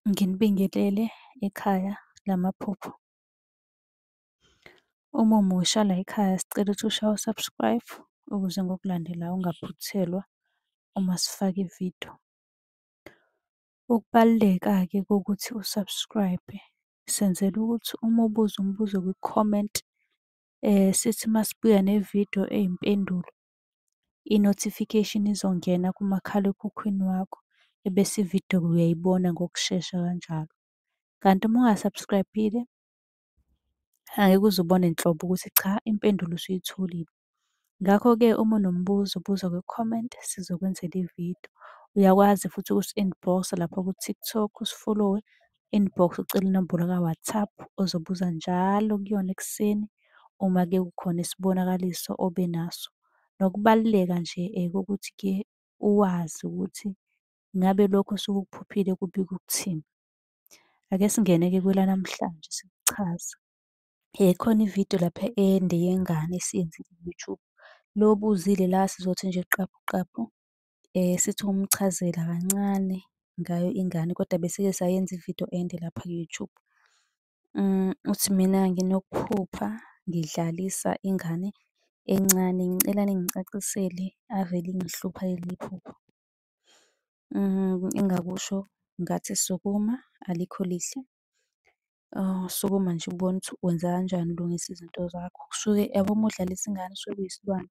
Nginibingelele ekhaya lamaphupho. Uma umusha layikhaya sicela ukuthi ushaye u-subscribe ukuze ngokulandelayo ungaphuthelwa uma sifaka ividiyo. Ukubaluleka-ke kokuthi u-subscribe-e, senzela ukuthi uma ubuza umbuzo kwi-comment, sithi uma sibuya nevidiyo eyimpendulo, i-notification izongena kumakhalekhukhwini wakho, ebese ividiyo uyayibona ngokushesha kanjalo. Kanti uma unga-subscribe-ile, angeke uze ubone nhlobo ukuthi cha impendulo usuyitholile. Ngakho-ke uma unombuzo buza kwi-comment sizokwenzela ividiyo. Uyakwazi futhi ukusi-inbox-a lapha ku-TikTok usifolowe, inbox ucele inombolo ka-WhatsApp ozobuza njalo kuyona ekuseni uma-ke kukhona isibonakaliso obe naso. Nokubaluleka nje kokuthi-ke uwazi ukuthi ngabe lokhu osuke ukuphuphile kubika ukuthini. Ake singene-ke kwelanamhlanje sikuchaze. Khona ividiyo lapha ende yengane esiyenzile ku-YouTube. Lo obuzile la sizothi nje qaphu qaphu, sithi ukumchazela kancane ngayo ingane, kodwa besike sayenza ividiyo ende lapha ku-YouTube. Uthi mina nginokuphupha ngidlalisa ingane encane, ngicela ningicacisele ave lingihlupha leli phupho. Engingakusho ngathi sukuma alikho lihle. Sukuma nje ubone ukuthi wenza kanjani ulungise izinto zakho. Kusuke yabo uma udlalisa ingane kusuke kuyisilwane.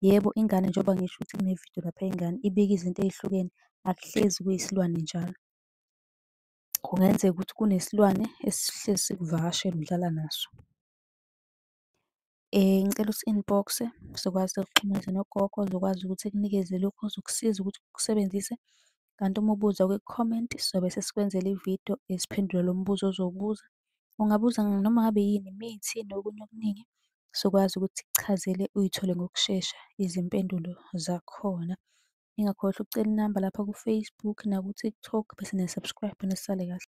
Yebo, ingane njengoba ngisho ukuthi kunevidiyo lapha yengane ibika izinto ey'hlukene, akuhlezi kuyisilwane njalo. Kungenzeka ukuthi kunesilwane esihlezi sikuvakashela udlala naso. Ngicela usi-inbox-e sizokwazi ukukuxhumanisa nogogo ozokwazi ukuthi ekunikeze lokhu ozokusiza ukuthi ukusebenzise. Kanti uma ubuza kwi-comment sobe sesikwenzela ividiyo esiphendula lo mbuzo ozowubuza. Ungabuza noma ngabe yini, imithi nokunye okuningi, sokwazi ukuthi sikuchazele uy'thole ngokushesha izimpendulo zakhona. Ningakhohlwa ukucela inamba lapha ku-Facebook naku-TikTok bese niya-subscribe-a nisale kahle.